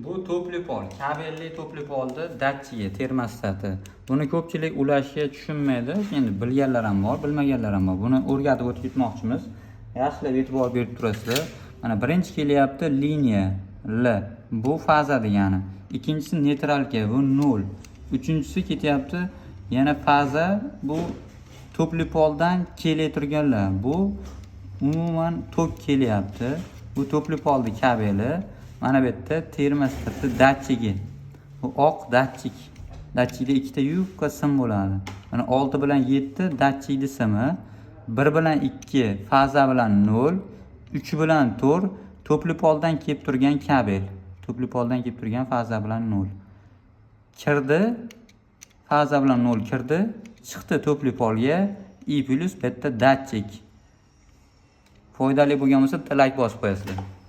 Bu тёплый пол, kabelli тёплый пол ni datchigi, termostati. Buni ko'pchilik ulashga tushunmaydi. Endi bilganlar ham bor, bilmaganlar ham bor. Buni o'rgatib o'tib ketmoqchimiz. Yaxshilab e'tibor berib turasizlar. Mana, birinchi kelyapti liniya L. Bu faza degani. Ikkinchisi нейтралка, bu 0. Uchinchisi ketyapti yana faza, bu тёплый пол dan kelayotganlar. Bu umuman tok kelyapti. Bu тёплый пол ni kabeli. Mana bu yerda termostatni datchigi. Bu oq datchik. Datchikda ikkita yupqa sim bo'ladi. Mana, 6 bilan 7 datchikni simi, 1 bilan 2 faza bilan 0, 3 bilan 4 тёплый пол dan kelib turgan kabel. Тёплый пол dan kelib turgan faza bilan 0. Kirdi, faza bilan 0 kirdi, chiqdi тёплый пол ga и плюс bu yerda datchik. Foydali bo'lgan bo'lsa, bitta layk bosib qo'yasizlar.